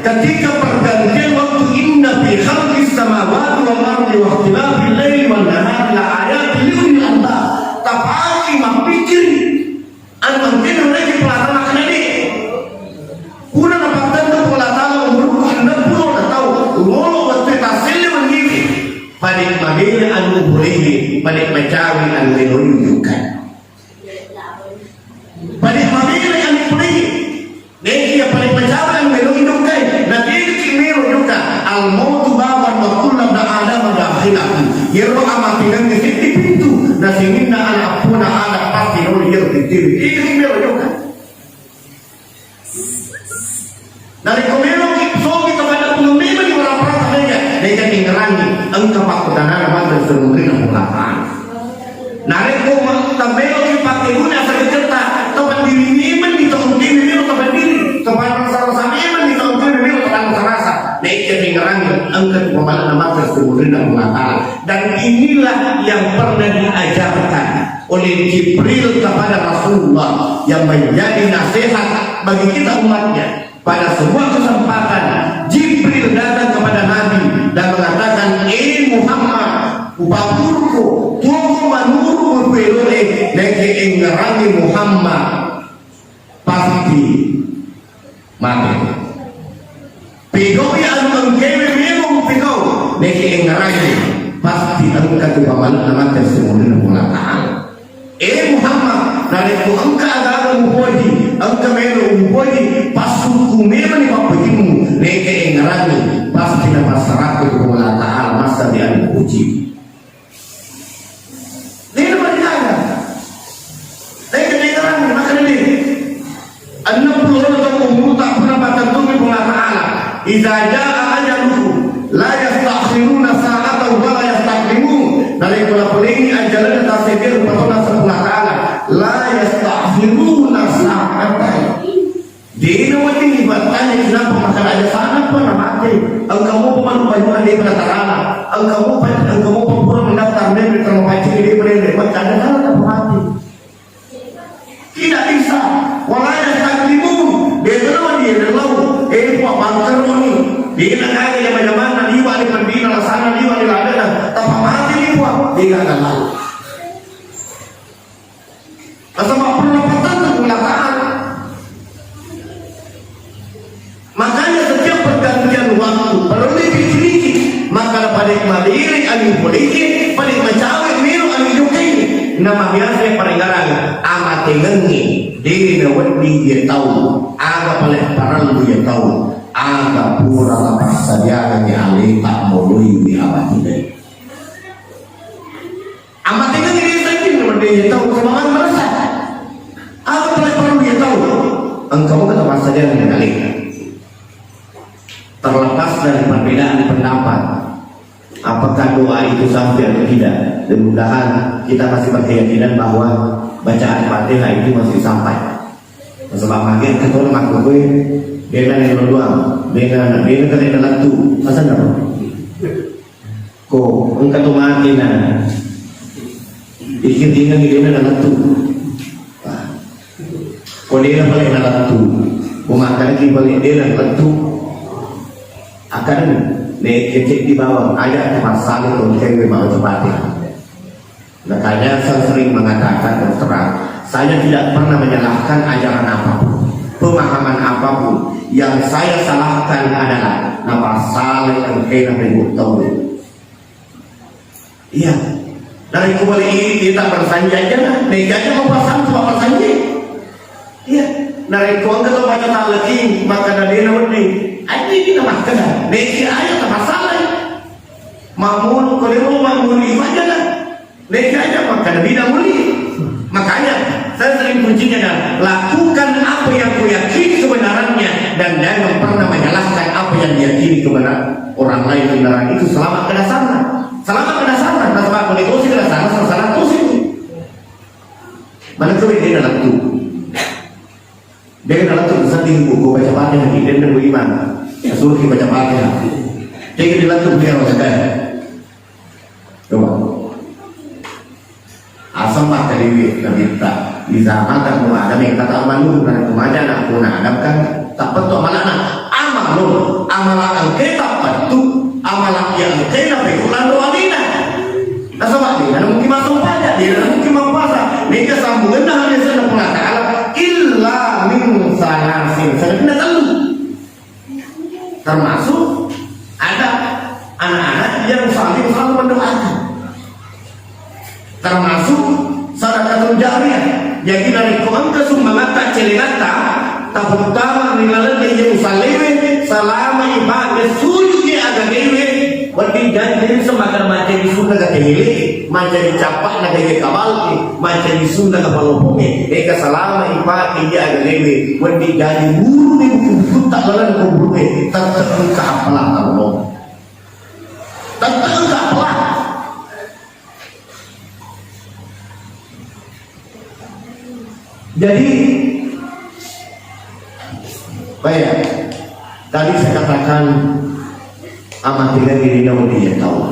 ketika pergantian waktu, "Inna fi khalqis samawati wal ardi wa ikhtilafil laili wan nahari la ayatin li ulil albab." Tapaki mappikiri. Anu engkae nureki Puang Allah Taala makkeda de. Pura napattentu Puang Allah Taala umurku enneng pulo na taung, lolo wettu tasselle wenniwi. Pada mabela anu boleh, pada macawe anu melo ujukkan. Pada mabela anu boleh. Naikia pada macawe anu melo ujukkan. Nabiiki melo ujukkan. Al mautu babun wa kullu bani Adam dakhiluhu. Yero amatengengnge seddi pintu. Na sininna ana appona Adam pasti nolo yero pintu. Ini melo ujukkan. Narekko meloki sogi kepada Puang, memang di orang perasa mega, mega tingerangi, engka pakkutanana matu semuanya Allah Ta'ala. Narekko ma-, tameloki pakai guna sedekata, tepat diri memang di tahun ini, memang tepat diri, tepat rasa-rasa memang di tahun ini, memang tepat rasa-rasa. Mega tingerangi, engka tu pemana matu semuanya Allah Ta'ala. Dan inilah yang pernah diajarkan oleh Jibril kepada Rasulullah yang menjadi nasihat bagi kita umatnya. Pada sebuah kesempatan, Jibril datang kepada Nabi dan mengatakan, "Eh Muhammad, upapurko, tuoko manurung kuelore, neke engngerangi Muhammad, pasti mate." Pegau'i anu engkae memeng pegau, neke engngerangi, pasti engka tu pamanna mate semuanya Allah Ta'ala. Eh Muhammad, narekko engka aga-aga mupoji, engka melo mupoji, passukku memang ni pappojimmu, neke engngerangi, pasti napassarakku tu Allah Ta'ala massa di anu puji. Dena berjaga. Dena berjaga, maka dena. Enneng pulo lima taung umurta pura pattentungi Puang Allah Ta'ala. Idza jaa ajaluhum la yastakhiruna sa'atan wa la yastaqdimun. Narekko napolengi ajalanna tassedia rupa tona Puang Allah Ta'ala. La yastakhiruna sa'atan. Dena wedding ibattanya kenapa maka raja sana pun mate. Engka mopa manu payungan daripada Ta'ala. Engka mopa, engka mopa pura mendaftar memang terima pacini daripada, daripada ada sana tak mati. Tidak bisa. Wala yastaqdimun. Dena wedding lau. Eh, Puang, bangkeroni. Dena kaya jama-jamanna liwa di perdina lasana liwa di ladena. Tapa mati ni, Puang. Dena lau. Nasaba pura pattentu Puang Allah Ta'ala. Makanya setiap pergantian waktu perlu dipikiriki. Maka pada maliri anu poliki, pada macawe miru anu jukai. Nama biasa parengarang amatengengi diri na wedding dia tahu. Aga paling parellu dia tahu. Aga pura tapassadiakangi aleta moloi di amatengengi. Amatengengi diri saja, dia tahu. Apakah doa itu sampai atau tidak? Dan mudahan kita masih berkeyakinan bahwa bacaan Fatihah itu masih sampai. Sebab makin ketemu makhluk gue, beda nih doang, beda, beda kali dalam tuh, masa nggak? Ko engka to mate na ikiringengngi, dena nalettu. Ko dena pale nalettu, ko makkanaki pale dena nalettu. Akan ne kecek di bawang aja ke pasal itu cewek mau cepati. Makanya saya sering mengatakan terus terang, saya tidak pernah menyalahkan ajaran apapun, pemahaman apapun. Yang saya salahkan adalah napasale engkena penggut tauwe. Iya. Narekko bale iri kita bersanji aja lah. Neka aja mau pasang cuma bersanji. Iya. Narekko engka to baca talaki maka nadena wedding. Aja kita makkeda. Neka aja tak masalah. Makmun, kalau mau makmun itu aja lah. Neka aja makkeda bina muli. Makanya saya sering kuncinya kan, lakukan apa yang kau yakini kebenarannya dan jangan pernah menyalahkan apa yang diyakini kebenaran orang lain kebenaran itu. Selamat ke dasarnya, selamat ke dasarnya. Nah, sebab kalau itu sih ke dasarnya, salah satu sih. Mana tuh dia dalam tuh? Dia dalam tuh sedih buku baca Fatihah, dia nunggu iman. Suruh baca Fatihah. Dia dalam tuh dia harus ada. Coba. Aseng makkaliwi nabitta, iza mata ibnu Adam, yang kata Amalun, dan kemaja anak pun Adam kan tapettu amalana. Amalun, amala engke tapettu, amala iya engke napekku lanro alina. Nasaba dia mungkin masuk pajak, dia mungkin mau puasa. Neka sambunganna hanya sana pun Ta'ala, illa min salasin, sana pindah telu. Termasuk ada anak-anak yang saling selalu mendoakan. Termasuk sadaqatul jariyah. Jadi narekko engka sumbangatta, celengatta, taputtama ri laleng iya usallewe, salama ipake sujuki agagewe, wedding jadi semakan mancaji sunna ga tele, mancaji cappa na gaya kabalki, mancaji sunna ga paloponge, eka salama ipake iya agagewe, wedding jadi guru ni buku-bukutta laleng kuburue, tette'ka appalang Allah. Tette'ka appalang. Jadi, baik, tadi saya katakan, amatireng ini naung dia tahu.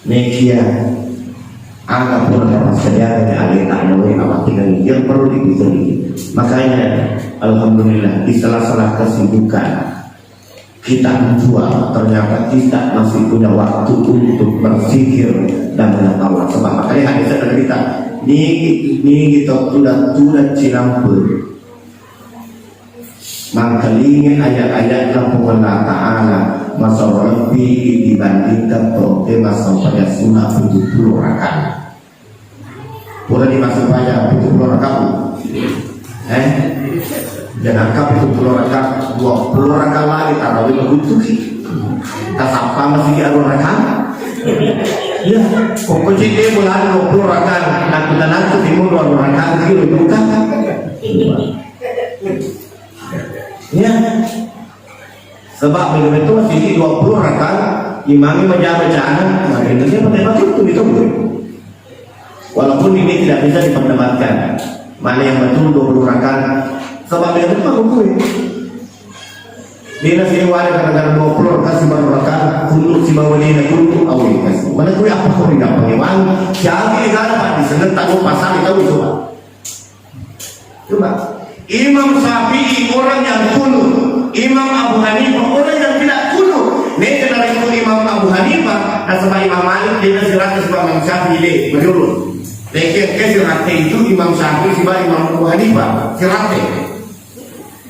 Nekia, aga pura dapat sejarah yang ada tak nawe amatireng ini yang perlu dipikirkan. Makanya, alhamdulillah, di sela-sela kesibukan kita menjual, ternyata kita masih punya waktu untuk berzikir dan menyembah Allah. Sebab makanya hadis ada kita, ni ni kita tuda tuda cinampe. Mangkalinga ayat-ayatna Puang Allah Ta'ala, masau lebbi dibandingkan toke masau pada sunat tujuh puluh rakaat. Pura dimasuk aja tujuh puluh rakaat. Eh? Jangan kau tujuh puluh rakaat, dua puluh rakaat lagi tarawih begitu ki. Tasappa masih ada rakaat. Ya, pokoknya dia bulan dua puluh rakaat, nak kita nanti timur dua puluh rakaat gitu bukan. Ya. Sebab begitu masih dua puluh rakaat, imami menjaga jana, nah ini dia pakai batu itu itu. Walaupun ini tidak bisa diperdebatkan mana yang betul dua puluh rakaat. Sebab dia itu aku kue. Dia nasi wali gara-gara dua puluh rakaat si baru rakaat, kunut si bawa dia kunut awal kasih. Mana kue apa kau tidak pakai uang? Siapa yang ada pak di sana tahu pasal itu coba. Coba, Imam Syafi'i orang yang kunut, Imam Abu Hanifah orang yang tidak kunut. Neka narekko Imam Abu Hanifah, nasaba Imam Malik dia sirata sebab Imam Syafi'i deh, menurut. Neka ke sirata itu Imam Syafi'i sebab Imam Abu Hanifah, sirata.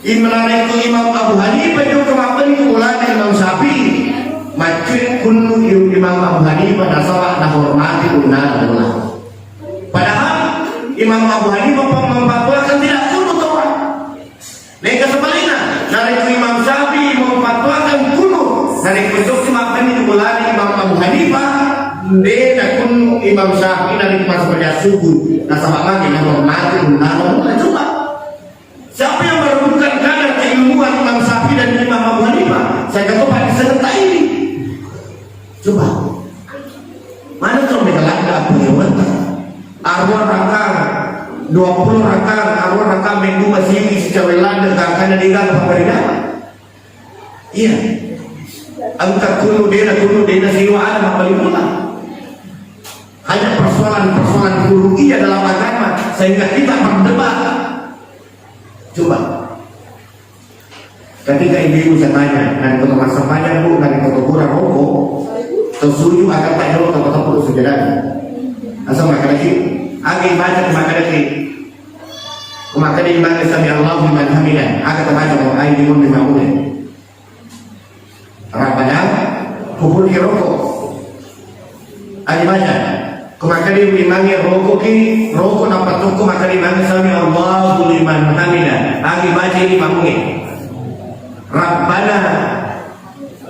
Imam narekko Imam Abu Hanifah juga mappeni ulama Imam Syafi'i, macet kunut Imam Abu Hanifah nasaba nahormati ulama. Padahal Imam Abu Hanifah memfatwakan tidak kunut orang. Neka sebaliknya, narekko Imam Syafi'i memfatwakan kunut, narekko jokki makkani ulana Imam Abu Hanifah, dena kunut Imam Syafi'i narekko pas baca subuh, nasaba magi nahormati ulama. Coba. Siapa yang merenungkan kadar keilmuan Imam Syafi'i dan Imam Abu Hanifah? Saya kata Pak diserta ini. Coba. Dua puluh rakaat, arua rakaat mendua siwi sicawe ladde, kakana dega apa beda? Iya. Engka kunu dena, kunu dena siwa ada mappalimula. Hanya persoalan-persoalan furu'iyah dalam agama sehingga kita berdebat. Coba. Ketika ibu-ibu saya tanya, "Nani koto massempajang, Bu, nani koto pura roko, to suju agak tak jolo to koto pura sujadani?" Asal makkadaki, agi baca makkadaki, makkadaki imang sami Allahu liman hamidah, aga terbaca mau ai di mun lima menit. Rabbana, kupur roko. Agi baca. Ko makkeda imangnge roko ki, roko nappa tokko makkeda imangnge sami Allahu liman hamida. Agi baca ini imangnge. Rabbana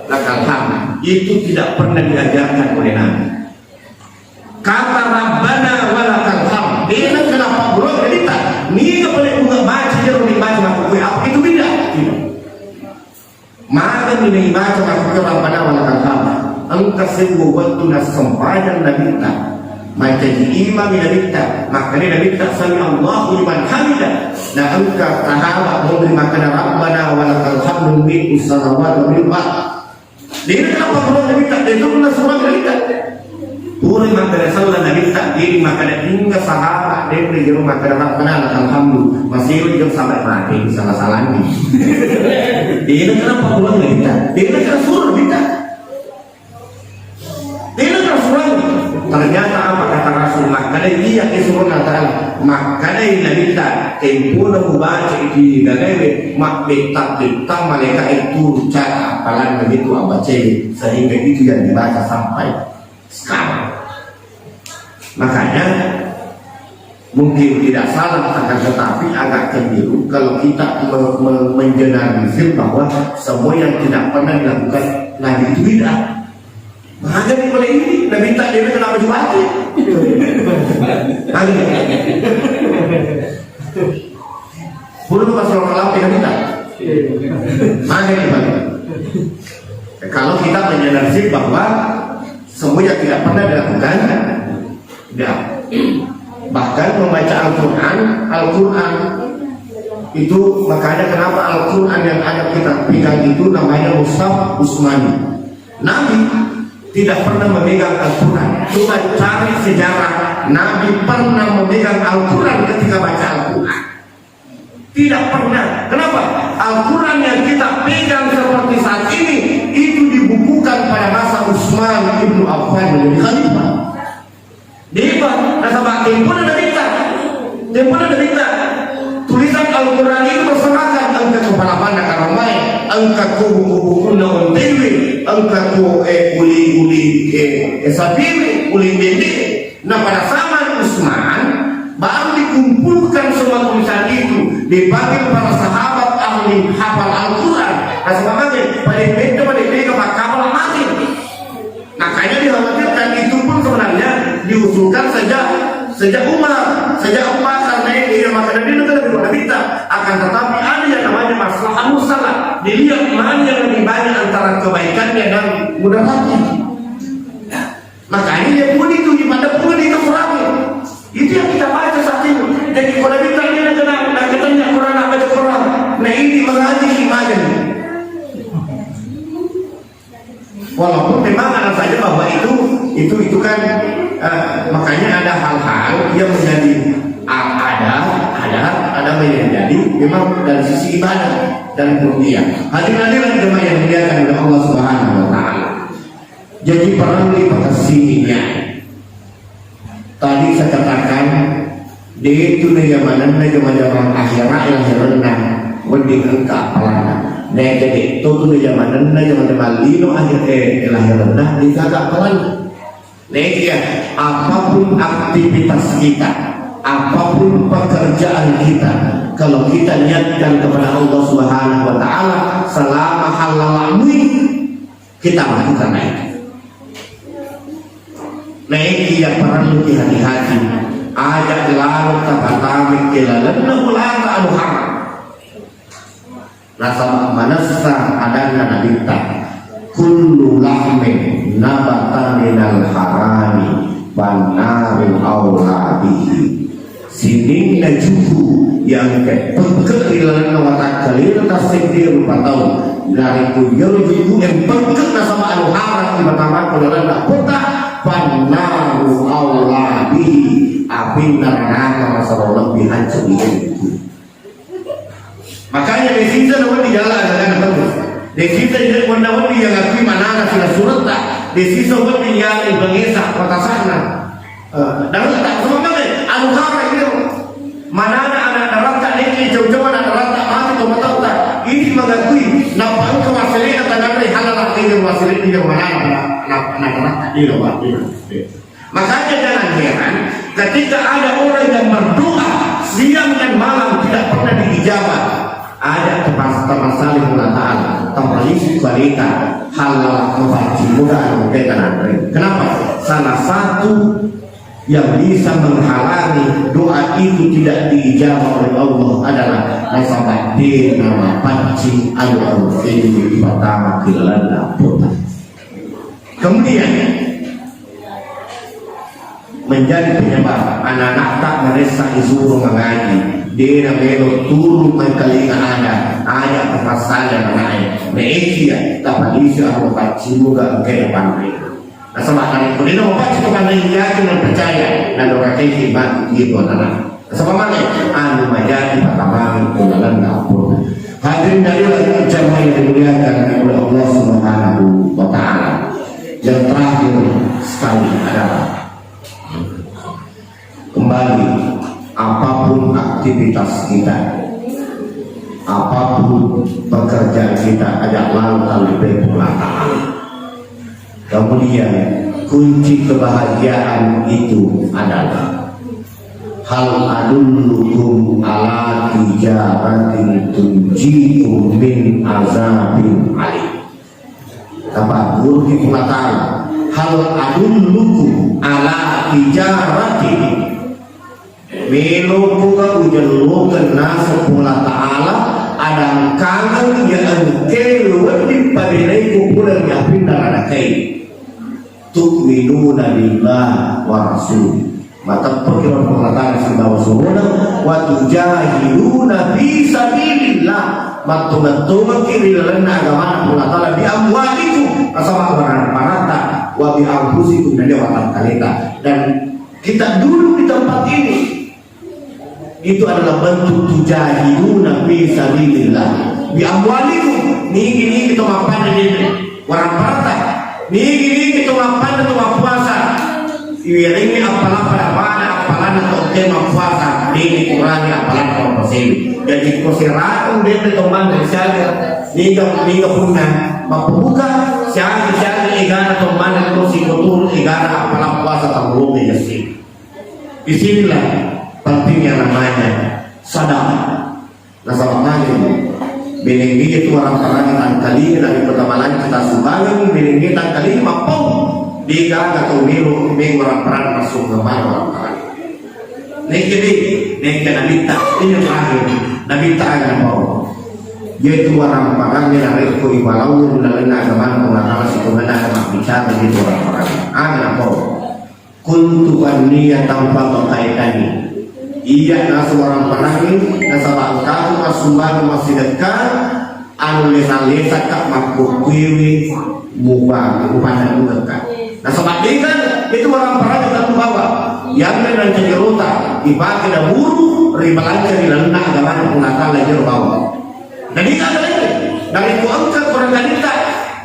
lakal hamd. Itu tidak pernah diajarkan oleh Nabi. Kata Rabbana walakal hamd. Dena kenapa buruk kita? Niga boleh bunga baca jero dibaca makkukkue apa itu beda? Tidak. Magani naibaca makkukkue Rabbana walakal hamd. Engka sewwa wettu nassempajang Nabitta. Mancaji imami Nabitta. Makkeda Nabitta, "Sami Allahu liman hamida." Na engka sahabat monri makkeda, "Rabbana walakal hamdu mil'us samawati wa mil'ul ard." Dena kenapa Nabitta? Dena pernah surang Nabitta. Pura makkeda sella Nabitta, diri makkeda inga sahaba, denre jero makkeda Rabbana lakal hamdu. Masih jero sahabat mati, salah-salah ni. Dena kenapa pulang Nabitta? Dena kena suruh Nabitta. Dena kena suruh. Ternyata apa kata Rasul? Makkeda iya ke suruh Allah Ta'ala. Makkeda Nabitta, tempona mubaca itu gagawe, mabbetta-betta malaikat itu cara apalan begitu abaca, sehingga itu yang dibaca sampai sekarang. Makanya mungkin tidak salah, akan tetapi agak keliru kalau kita me- me- mengeneralisir bahwa semua yang tidak pernah dilakukan Nabi itu bid'ah. Makanya mulai ini Nabi tak dia kenapa juga hati? Pura pas orang kalau kita minta. Mana nih, Bang? Kalau kita mengeneralisir bahwa semuanya tidak pernah dilakukan, tidak. Bahkan membaca Al-Quran, Al-Quran itu makanya kenapa Al-Quran yang ada kita pegang itu namanya Mushaf Utsmani. Nabi tidak pernah memegang Al-Quran. Coba cari sejarah Nabi pernah memegang Al-Quran ketika baca Al-Quran. Tidak pernah. Kenapa? Al-Quran yang kita pegang seperti saat ini itu dibukukan pada masa Utsman ibnu Affan menjadi khalifah. De'pa, nasaba tempona Nabitta. Tempona Nabitta. Tulisan Al-Quran itu berserakan, engka ko palapanna karamae, engka ko buku-bukunna ontewe, engka ko, eh, uli-uli, eh, eh, sapiwe, uli bende. Nah, pada zaman Utsman, baru dikumpulkan semua tulisan itu, dipanggil para sahabat ahli hafal Al-Quran. Nah, sebabnya, pada beda, pada beda, maka mati. Makanya dikhawatirkan itu pun sebenarnya diusulkan sejak sejak Umar, sejak Abu Bakar, karena ini yang maka Nabi itu lebih pada minta. Akan tetapi ada yang namanya masalah musalah. Dilihat mana yang lebih banyak antara kebaikannya dan mudaratnya. Makanya dia pun itu ibadah pun itu kurang. Itu yang kita baca saat ini. Jadi kalau kita ini nak kenal, nak ketanya Quran, nak baca Quran. Nah ini mengaji ibadah. Walaupun memang ada saja bahwa itu itu itu kan eh, makanya ada hal-hal yang menjadi a- ada ada ada yang menjadi memang dari sisi ibadah dan kemudian hadirin hadirat jemaah yang dimuliakan oleh Allah Subhanahu wa taala. Jadi perlu dipersihnya. Tadi saya katakan, de' tu na jamananna jama-jamang akhera lahiranna wedding engka apalanna. Naekia de' to tu na jamananna jama-jamang lino akhir eh, lahiranna de' gaga apalanna. Naekia apapun aktivitas kita, apapun pekerjaan kita, kalau kita niatkan kepada Allah Subhanahu wa taala selama halal mui kita lakukan itu. Naiki yang perlu dihati-hati, aja' lalo tapatamai ke lalenna ulata anu haram. Nasaba manessa adanna Nabitta, kullu lahmin nabata minal harami fannaru aula bihi. Sininna juku' iya engkae pekke'na ri lalenna watakkalena tasseddi rupa tau. Narekko iyaro juku'e pekke'na nasaba' anuharang ibatamana ri lalenna Puatta, fannaru aula bihi, apinna ranaka masero lebbi hancu' ri juku'. Makanya de' sisa nawedding yala agagana bagus. De' sisa nawedding yala kui manana sila suretta. De' sisa wedding yala ibangesa patasana. Eh, dare'ta, saba' magi, anuharang iyaro. Manana ana' dare'ta, nekke jauh-jauh ana' dare'ta, mate to matatta. Idi' magakui, nappa engka wassele'na tananre halala, idi' wassele'na manana, na, na, na dare'ta, idi' wa, idi'. Makanya jangan heran ketika ada orang yang berdoa siang dan malam tidak pernah diijabah. Ada tempat masalah Allah Ta'ala, tempat isi kualita halal, mapaccing muda anu kita nanti. Kenapa? Salah satu yang bisa menghalangi doa itu tidak diijabah oleh Allah adalah nasaba' de' namapaccing anu-anu ini di pertama kilalana putar. Kemudian menjadi penyebab anak-anakta maressa isuro mangaji, de' namelo turu mangkalinga ada, aja tapassala ana'e, naekia tapalisi aro paccimuga engkae panre. Nasaba' narekko de' namapaccing panre, yakin dan percaya, nadorakeki mati itu anak. Nasaba' magi anu majadi patamani ilalenna ampurna. Hadirin hadirat jamaah yang dimuliakan oleh Allah Subhanahu wa Ta'ala. Yang terakhir sekali adalah kembali, apapun aktivitas kita, apapun pekerjaan kita, aja' laleng tallupai Puang Allah Ta'ala. Kemudian kunci kebahagiaan itu adalah hal adullukum ala tijaratin tunjikum min azabin alim. Apa guru di Puang Allah Ta'ala? Hal adullukum ala tijaratin Melokoga ujellokeng naseng Puang Allah Ta'ala, adangkangeng iya engkae wedding pabenaiko pole ri apinna radakai. Tu'minuna billahi wa rasulih. Mateppeki ro Puang Allah Ta'ala sibawa surona, wa tujahiduna fi sabilillah. Mattonga-tongengki ri lalenna agamana Puang Allah Ta'ala bi amwalikum, nasaba' waramparata, wa bi anfusikum, dan watakkaleta. Dan Kita duduk di tempat ini, itu adalah bentuk tujahiduna fi sabilillah. Bi amwalikum, nigi-nigi to mappanre dende, waramparata, nigi-nigi to mappanre to mappuasa, iwerengngi appala pada-pada appalanna to engkae mappuasa, nigi kurangi appalanna to mappuasa. Jadi ko siratong dende to manre siaga, niga, niga punna mappabuka, siaga, siaga egana to manre to sikoturu egana appala puasa tamurume jasi. Di sinilah pentingnya namanya sedekah. Nasaba' magi belengge itu orang perang tangkali dari pertama lagi kita sumbangan belengge tangkali mapau di gaga tau melo mego orang perang masuk ke mana orang perang. Nengke di, nengke nabitta, ini terakhir. Nabitta aga napau. Yaitu orang perang yang narekko ibalau dalam agama Allah Ta'ala situ mana ada bicara gitu orang perang. Aga napau. Kuntu fanniya tanpa makaitani. Iya nasu orang perangi nasaba' engkaku massumbangan massidekka anu lesa-lesakka makkukkuiwi mupa mupanna mugekka. Nasaba' deka itu orang perangi tentu bawa yang menang jerota dipake daburu ri belanja ri lalenna agamana Puang Allah Ta'ala jero bawa. Jadi kata lagi, dari ku engka kurang kalita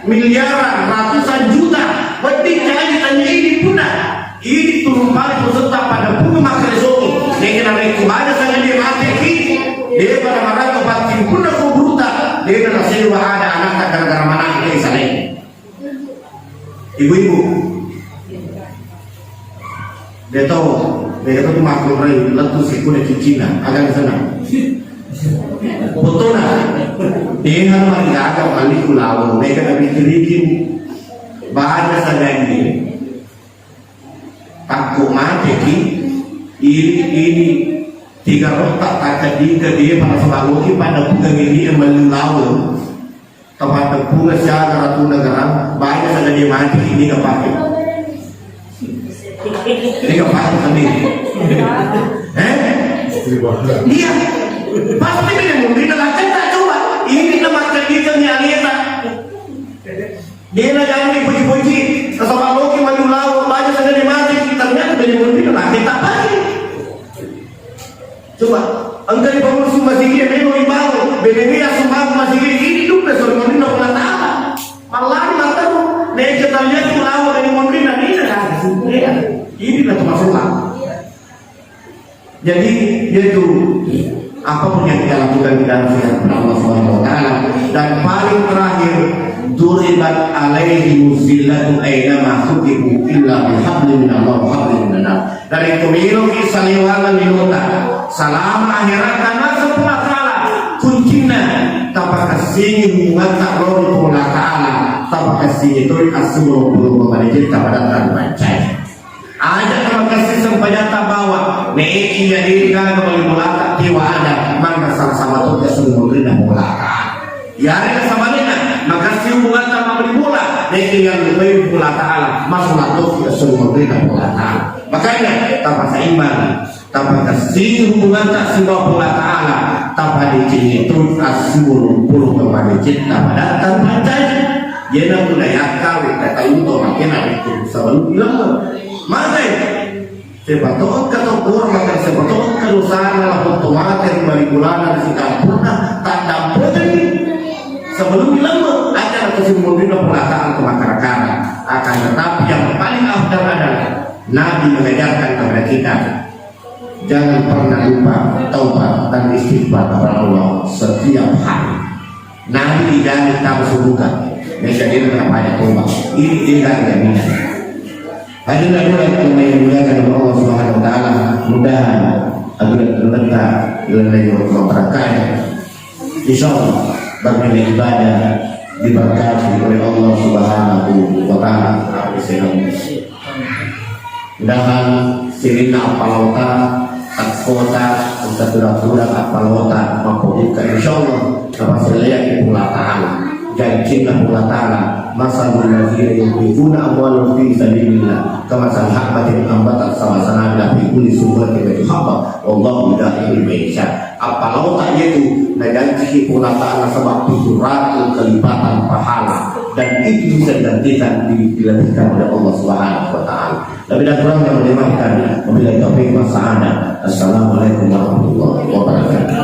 miliaran, ratusan juta, wedding jadi tanya ini punna. Ini turun balik peserta pada punna makresoki. Nengke narekku baja sangadie mateki, de' pada maraka pasti punna kuburuta, de' pada nasewa ada anakta gara-gara manang ke isalai. Ibu-ibu. Deto, deto tu makkunrai lettu sikkuna ciccinna, aga senang. Fotona. Deha marigaga maliku lawo, mega nabikkirikin baja sagani. Takko mateki, ini, ini tiga rotak takka dika dia pada sebagoki pada bukan ini yang maliku lawo. Tapatteppunga siaga ratu negara, banyak saja dia mati, ini nggak pakai. Ini nggak pakai kami. Eh? Iya, pasti bene munrina laketta. Coba, ini na makkeddikengngi aleta. Dena jani dipuji-puji, nasaba loki maju lao, baja sagale mati, ternyata bene munrina laketta pagi. Coba, engka di pengurus masigi, melo ibawa, bene dia sumpah masigi, ini duka sori munrina Allah Ta'ala. Mallari matteru, neja taliatu lao bene munrina, ini na kasi. Ini na termasuk. Jadi, yaitu apapun yang kita lakukan, kita harus ingat kepada Allah Subhanahu wa Ta'ala. Dan paling terakhir, duribat alaihi zillatu ainama suqifu illa bihablin minallah wa hablin minannas. Dan itu miloki saliwangan minota. Salama akhirat dan masuk Allah Ta'ala. Kuncinna, tapakessingi hubungan tak lori Allah Ta'ala. Tapakessingi tuli asumur puluh menit, tapadatang mancai. Aja' na makessing sempajatta bawa, ne'e iya diri gaga mali bolata tiwa ada, manna sama-sama to asumur ri na bolata. Iyarega sabalikna, makessing hubungatta mabbali bola, ne'e iya lupai bola Ta'ala, masala to asumur ri na bola Ta'ala. Makanya, tapasaimbang, tapakessing hubungatta sibawa bola Ta'ala, tapadecengi to asumur puluh kepadeceng, tapadatta pancaji. Iyana puna yakkawe, kata uto makena itu sebelum bilang. Magai, sepato'ekka to pura maka sepato'ekka dosana la foto mate ri bali bolana ri sikampurna, taddampengeng sebelum dilemma acara kesimulina purataan ke masyarakat. Akan tetapi yang paling afdal adalah Nabi mengajarkan kepada kita, jangan pernah lupa taubat dan istighfar kepada Allah setiap hari. Nabi ijami tamu suruga. Meka dena na pada toba. Ini tinggal jaminan. Hadirin hadirat yang dimuliakan oleh Allah Subhanahu wa Ta'ala, mudahan adulat terletak dalam lagi waktu berkah. Insya Allah, bagi ibadah diberkati oleh Allah Subhanahu wa Ta'ala. Mudahan sininna appalota, takkota, engka tudang-tudang appalota, mappabukka, insyaallah, napaselleaki Puang Allah Ta'ala. Jancinna Puang Allah Ta'ala, masalul ladzina yunfiquna amwalahum fi sabilillah, kamasali habbatin ambatat sab'a sanabila fi kulli sunbulatin mi'atu habba, wallahu yudha'ifu liman yasha. Appalota iyatu najanciki Puang Allah Ta'ala nasaba pitu ratu kelipatan pahala, dan itu bisa digantikan, di-, dilebihkan oleh Allah Subhanahu wa Ta'ala. Lebih dan kurangnya memaafkan. Wabillahi taufiq wa sa'adah. Assalamualaikum warahmatullahi wabarakatuh.